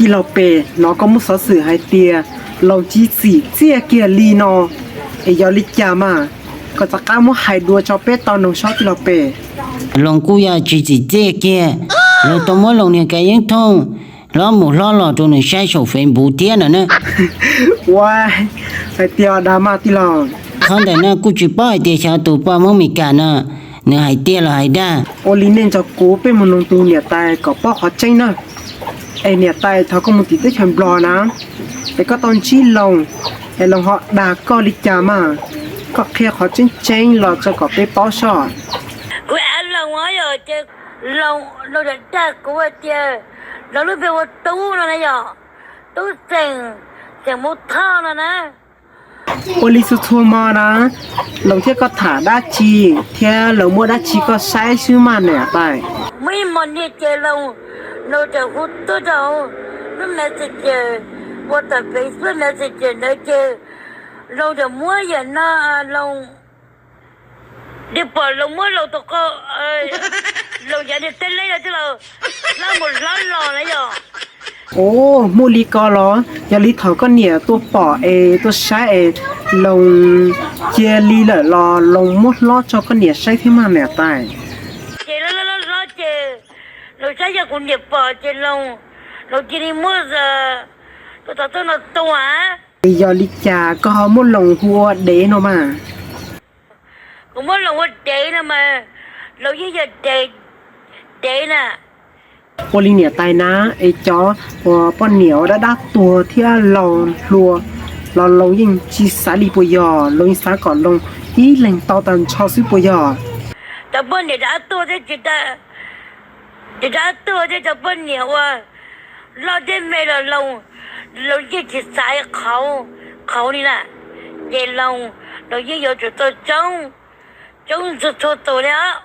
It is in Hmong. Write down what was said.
Tij laug Pem, hnov koj muaj xov xwm hais tias Loos tsis tsim txiaj kiag li no, es yog li cas mas? Koj rov qab muab hais dua tso peb tau noog saib tij laug Pem. Loos kuj yog tsis tsim txiaj kiag, luag tau muab Loos niag kab yeeb thooj hlob mus hlob los rau nws saib saum Facebook thiab no na. Ua, hais tias dag mas tij laug. Qhov ntawm no kuj tsis paub hais tias xyov tus poj Hmoob Mes Kas no nws hais tiag los hais dag. Ua li nej nrog kuv peb mus noog tus niam tais kom paub qhov tseeb na. Es niam tais, thaum koj mus tim teb chaws Nplog na, es koj tau ntsib Loos, es Loos ho dag koj li cas mas? Koj qhia qhov tseeb tseeb los tso kom peb paub soj. Kuv av Loos os yog ces Loos, Loos dag kuv hais tias Loos lub npe ua Tub no na yog, Tub Xeem, Xeem Mus Thoj no na. Ua li txhua txhua hmo na, Loos thiab koj tham dab tsi thiab Loos muab dab tsi koj saib xwb mas niam tais? Muaj ib hmo niag ces Loos, Loos txawm hu tuaj rau lub Messenger, ua tom Facebook Messenger ntawd ces Loos txawm muab yam no, Loos, nej pom Loos muab Loos tus qau, Loos yav niag teb leb no thiab los hlob mus hlob los na yog. Ua, muaj li ko los? Yog li thaum koj niam tuaj pom es tuaj saib es Loos cia li lawm los Loos muab hlob tso koj niam saib thiab mas niam tais? Ces hlob hlob hlob ces Loos saib yog kuv niam pom ces Loos, Loos cia li muab tus tau tuaj no tua. Es yog li cas koj ho muab Loos hu ua dev no mas? Kuv muab Loos ua dev no mas, Loos yeej yog dev, dev na. Ua li niam tais na, es cov uas poj niam uas dab dab tuag thiab laus hluas los Loos yeej tsis xav li puas yog? Loos yeej xav kom Loos ib leeg tau tag nrho xwb puas yog? Cov poj niam dab tuag thiab tsis, cov dab tuag thiab cov poj niam uas loj thiab me los Loos, Loos yeej tsis xav qhauv, qhauv li na. Ces Loos, Loos yeej yuav tsum tau coob, coob txhua txhua tus li os.